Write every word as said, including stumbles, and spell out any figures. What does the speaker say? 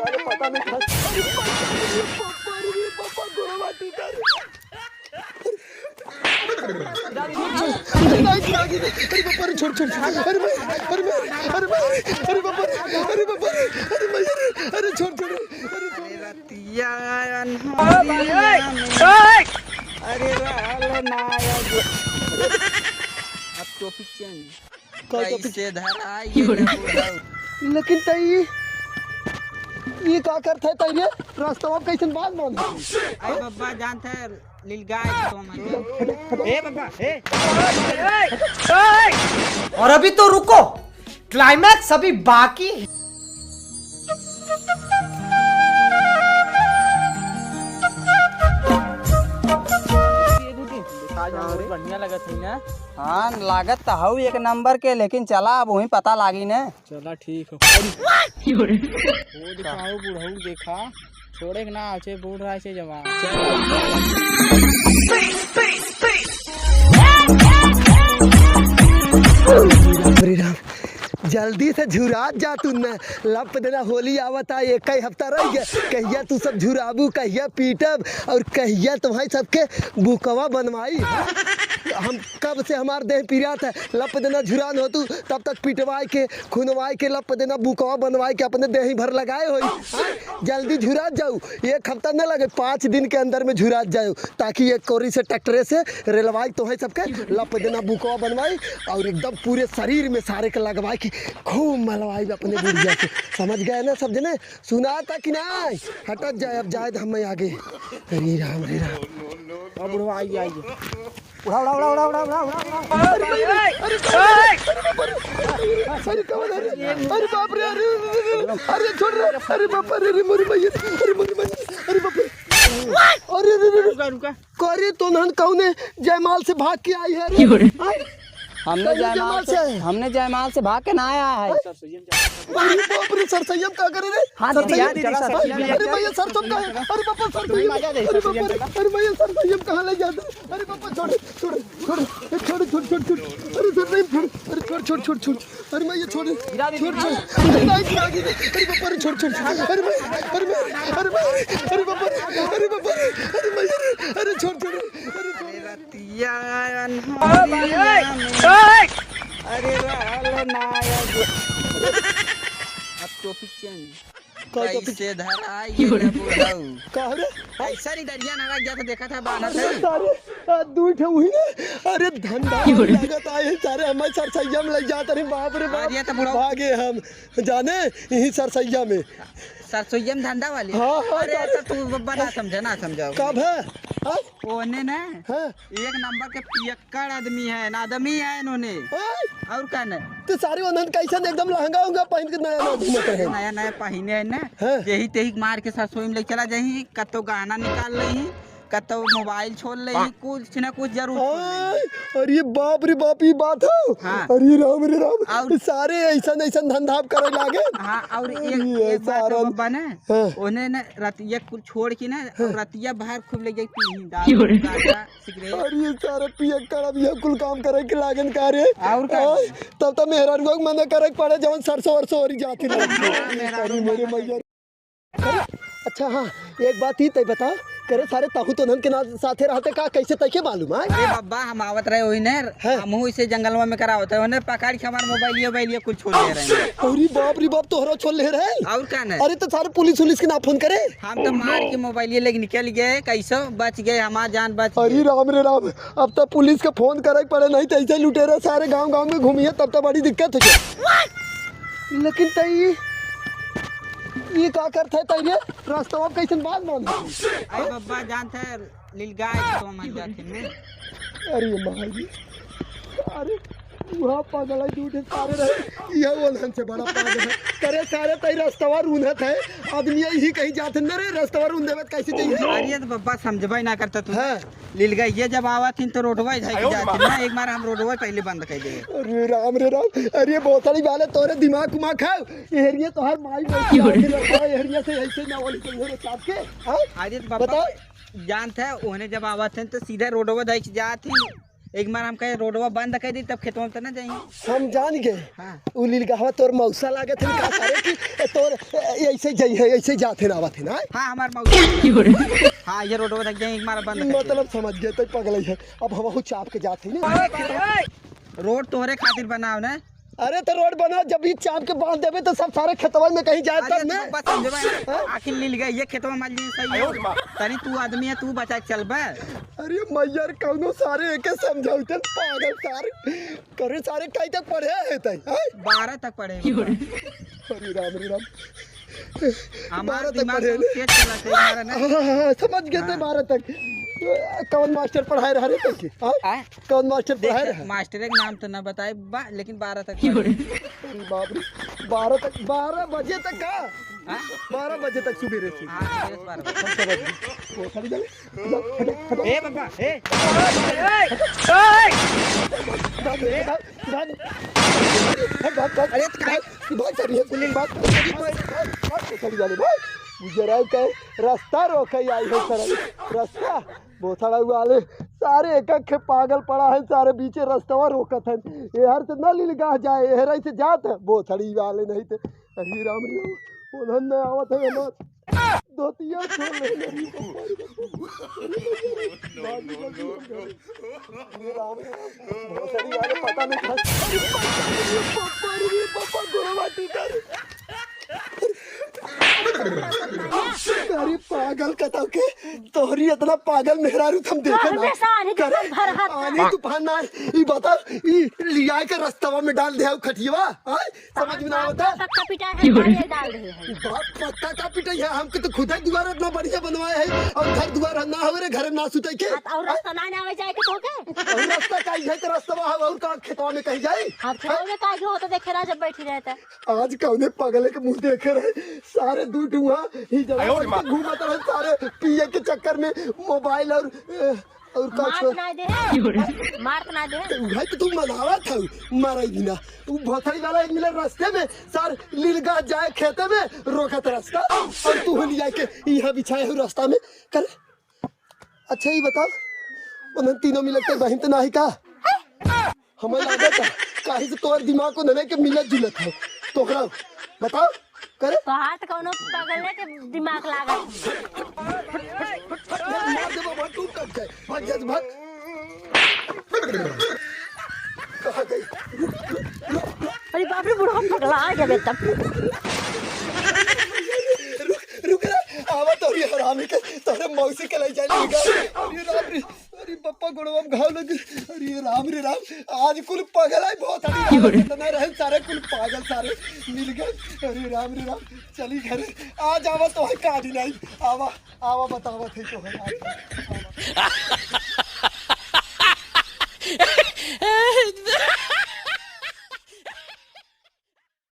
अरे पता नहीं कहाँ। अरे बाप रे, बाप रे, बाप रे, गोड़वा टूटा रे। अरे बाप रे, छोड़, छोड़, छोड़। अरे भाई, अरे भाई, अरे भाई, अरे बाप रे, अरे बाप रे, अरे भाई, अरे, अरे छोड़, छोड़, अरे छोड़। अरे रतिया अन्हरिया में। अरे रहल ना आया जो। अब topic change। का topic? कैसे धराई ये बुढ़ऊ? लेकिन तई ये का करत है तई रे? रास्ता कैसन बात मान? अरे बब्बा जानत है लीलगाय तो हम ए बब्बा, ए। और अभी तो रुको, climax अभी बाकी है। आज बहुत बढ़िया लगत है ना? हाँ, लागत तो हऊ एक नंबर के, लेकिन चला अब वहीं पता लागी ने। चला ठीक हो। अरे। वो दिखाओ बुढ़ऊ देखा। छोड़े के ना आछे, बूढ़ रहा छे जवान। अरे राम, जल्दी से झुरात जा तू न, लप देना होली आवता, एक ही हफ्ता रह गया। कहिया तू सब झुराबू, कहिया पीटब और कहिया तुम्हारे सबके बुकवा बनवाई। हम कब से हमार देह पिरात है, लप देना झुरान हो तू, तब तक पिटवाए के, खुनवाए के, लप देना बुकवा बनवाए के अपने देही भर लगाए होई। हाँ? जल्दी झुरात जाऊ, एक हफ्ता न लगे, पाँच दिन के अंदर में झुरात जाऊ, ताकि एक कोरी से ट्रैक्टरे से रेलवाई तोहे सबके लप देना बुकवा बनवाई और एकदम पूरे शरीर में सारे के लगवाई कि खूब मलवाई अपने बुढ़िया से। समझ गए ना सब जने? सुनाता कि नहीं? हटत जाए, अब जाए हम आगे। हरे राम, हरे राम। अब बुढ़वा आई, आई। उड़ा, उड़ा, उड़ा। अरे, अरे, अरे, अरे, अरे, अरे, अरे, अरे, अरे, अरे, अरे, छोड़ रे। अरे बाप रे, अरे मोरी मैया, अरे मोरी मैया, अरे बाप रे। अरे, अरे, अरे, रुका, रुका। करे तो नहन कौने जयमाल से भाग के आई है रे? क्यों रे? हाँ? हमने कौने जयमाल जयमाल से, से? हमने जयमाल से भाग के ना आया है। अरे बाप रे, सरसैया में का करे रे? हाँ, सरसैया, चला, सरसैया में अरे भैया, सरसों का है? अरे बाप रे, सरसैया में। अरे बाप रे, अरे भैया, सरसैया में कहाँ ले जाते? अरे बाप रे, छोड़, छोड़, छोड़, छोड़, छोड़, छोड़, छोड़। अरे सरसैया में छोड़, अरे छोड़, छोड़, छोड़, छोड़। अरे भैया, छोड़, गिरा दे, छोड़, गिरा छोड़। दे। अरे नहीं, गिरा दे। अरे बाप रे, छोड़, छोड़, छोड़। अरे भाई, अरे भाई, अरे भाई, अरे बाप रे, अरे बाप रे, अरे भैया रे, अरे छोड़, छोड़, अरे छोड़। रतिया अन्हरिया में। अरे रहल ना आया जो। अब topic change। का topic? कैसे धराई ये बुढ़ऊ? का हो रे? ऐसा नहीं डरिया ना लग जाता, देखा था बानर अरे है। सारे, आ, दू ठे हुई ना। अरे धंधा लागत आए सारे, हमारे सरसैया में लग जात रहे, बाप रे बाप। अरे तो बुढ़ऊ। भागे हम, जाने, यही सरसैया में। सरसोईया में धंधा वाली? हाँ, हाँ, अरे, तो तू बब्बा ना समझे, ना समझाओ। कब है? हाँ? ओने ना, हाँ। एक नंबर के पियक्कड़ आदमी है, ना आदमी है इन्होंने। हाँ? और का ना? तो सारे ओनहन कैसन एकदम लहंगा उहंगा पहन के नया नया घूमत रहे। नया नया पहिने है ना, हाँ। यही तेही मार के सरसोई में ले चला जाही, कतो गहना निकाल लेही, कतो मोबाइल छोड़ लेही, कुछ ना कुछ जरूर छोड़ लेही। आय, अरे बाप रे बाप, ई बात हो। हाँ। अरे राम रे राम, और सारे ऐसन ऐसन धंधा अब करे लागे। हाँ, और एक, अरे एक बात है सारन। बब्बा ना, हाँ। ओने ना रतिया कुल छोड़ के ना, हाँ। रतिया बाहर खूब ले जाई पीही, दारू, गांजा, सिगरेट। अरे सारे पियक्कड़ अब यह कुल काम करे के लागन का रे? और का? आय, तब तो मेहरारुआ के मना करे के पड़े, जवन सरसों वरसों ओरी जाती रहे। हाँ, मेहरारू अरे मेरे मना मैया। करे। अच्छा हाँ, एक बात ही तय बता, करे सारे ताहू तो नन के ना साथे रहते का, कैसे तय के मालूम है? अरे बब्बा, हम आवत रहे वही ने, हाँ। हमहू इसे जंगलवा में करावत रहे, ओने पकड़ के हमार मोबाइलिया, मोबाइलिया कुल छोड़ ले रहे हैं। अरे बाप रे बाप, तोहरा छोड़ ले रहे? और का ना? अरे तो सारे पुलिस उलिस के ना फोन करे? हम तो मार के मोबाइलिया लेके निकल गए, कैसो बच गए, हमार जान बच गए। अरे राम रे राम, अब तो पुलिस के फोन करे के पड़े, नहीं तो ऐसे लुटेरा सारे गांव गांव में घूमिए, तब तो बड़ी दिक्कत हो जाए। लेकिन तई, ई का करत है तई रे? रास्ता कैसन बांध बांध? अरे बब्बा, जानत है, लीलगाय तो हम जाते हैं। अरे माई, अरे, वहाँ पागल है, झूठे सारे रहे। यह ओनहन से बड़ा पागल है। करे सारे तई रस्तवा रूंधत है, आदमी यही कहीं जात है, मेरे रस्तवा रूंधे में कैसे जाइए? अरे तो बब्बा, समझबे ना करता तू। हाँ। लीलगाय ये जब आवत हिन तो रोडवा ही धइके जात हिन ना, एक बार हम रोडवा पहले बंद कर दे। अरे राम रे राम, अरे बहुत सारी बात है, तोरे दिमाग उमाग है, एहरिया तोहर माई बैठी है, एहरिया से ऐसे ना वाली तुम्हारे साथ के, हाँ? अरे तो बब्बा, बताओ। जानत है, ओने जब आवत हैं तो सीधा रोडवा धइके जात हिन, एक बार हम कहे रोडवा बंद कर दी, तब खेतवा में तो ना जाई। हम जान गए। हाँ। उ लीलगहवा तोर मौसा लागत है का सारे की, तोर, ए, ऐसे जाई है, ऐसे जात है ना, आवत है ना। हाँ, हमार मौसा। हाँ, ये रोडवा तक जाई, एक बार बंद कर दी। मतलब समझ गए, तो पगल है। अब हम चाप के जात है ना। रोड तोहरे खातिर बनाव ना। अरे तो रोड बनाओ, जब ई चाप के बांध देबे तो सब सारे खेतवा में कहीं जाए अरे तब ना। तू बस समझबे। हाँ? आखिर लीलगहवा ये खेतवा मार ली सही है। तनी तू आदमी है, तू बचा के चलबे। अरे मैया रे, कौनो सारे एके समझावते पागल सारे। करे सारे कई तक पढ़े है तई, हाँ? बारह तक पढ़े। अरे राम रे राम। हमार बारह तक दिमाग पढ़े तो ने। तेज चलत है, मारा ना। हाँ, हाँ, हाँ, समझ गए थे हाँ। बारह तक। कौन मास्टर पढ़ाए रहा रे तई के? हाँ? आय? कौन मास्टर देख, पढ़ाए रहा? मास्टर के नाम तो ना बताए बा, लेकिन बारह तक पढ़े। अरे बाप रे, बारह तक, बारह बजे तक का? हाँ? बारह बजे तक सुबेरे से। हाँ, सुबेरे से बारह बजे। हम समझ गए। वो खड़ी चले। हटो, हटो, हटो। ए बाबा, ए। भाग, भाग, भाग, भाग। भाग, भाग, भाग। अरे, भाग, भाग, भाग, चलिए, पुलिस भाग, भाग, भाग, भाग, चली जाने, भाग। गुजरात का रास्ता रोके आई है सर, रास्ता। बोथड़ा वाले सारे एक एक पागल पड़ा है, सारे बीचे रस्तवा रोकत है। एहर से न लीलगहवा जाए, एहर से जात है, बोथड़ी वाले नहीं थे। अरे राम रे, उन्हन न आवत है ना। धोतिया खोल ले, अरे बाप रे। अरे राम रे, बोथड़ी वाले पता नहीं था। अरे बाप रे, बाप रे, बाप रे, गोड़वा टूटा रे। अरे पागल कतौ के, तोहरी इतना पागल मेहरारू त हम देखे ना। हमेशा आने करे, तूफान भर हाथ आने में। तूफान ना, ई बता, ई लिया के रस्तवा में डाल दे, खटियवा, आय? समझ में ना आवता? पक्का पिटाई है, गाड़ी डाल रहे हैं। बाप पक्का का पिटाई है, हमके तो खुद ही दुआर इतना बढ़िया बनवाए है, और घर दुआर ना हवे रे, घर में ना सुते के। हाँ, तो और रास्ता ना आवे जाए के तो के? और रास्ता का है तो रस्तवा है, और का खेतवा में कहीं जाए? हाँ, खेतवा में का जो होता देखे रहा जब बैठी रहता। आज कौने पगले के मुंह देखे रहे, सारे दू ठुआ ही जगह आयो रे माँ। घूमत रहे, सारे पिए के चक्कर में मोबाइल और, अ, और का मार छो-, ना दे, मार ना दे। तो उहे तो तू मनावा था, मारा ही बिना। वो भोथड़ी वाला एक मिला रास्ते में, सार लीलगहवा जाए खेते में, रोकत रास्ता, और तू लिया के यहाँ बिछाए हो रास्ता में, कर। अच्छा, ई बताओ, उन्हन तीनों मिलके बहिन त नाही का? हमें लागत है, काहे से तोहर दिमाग उन्हने के मिलत जुलत है। तोहरा, बताओ, करे? तोहार त कौनो पगले के दिमाग लागत। मार देबो, भाग, तू कब जाए? भाग जा, भाग। कहाँ गई? अरे बाप रे, बुढ़वा पगला आ गया एकदम। रुक, रुक रे, आवा तोरी हरामी के, तोरे मौसी के ले जाए लेगा। अरे राम रे, अरे बप्पा गोड़वा में घाव लगे। अरे राम रे राम, आज कुल पगल है बहुत। अरे राम, कितना रहे सारे कुल पागल सारे मिल गए। अरे राम रे राम, चली घरे, आज आवा तो है काज नहीं, आवा। आवा बतावत है तो है, आवा।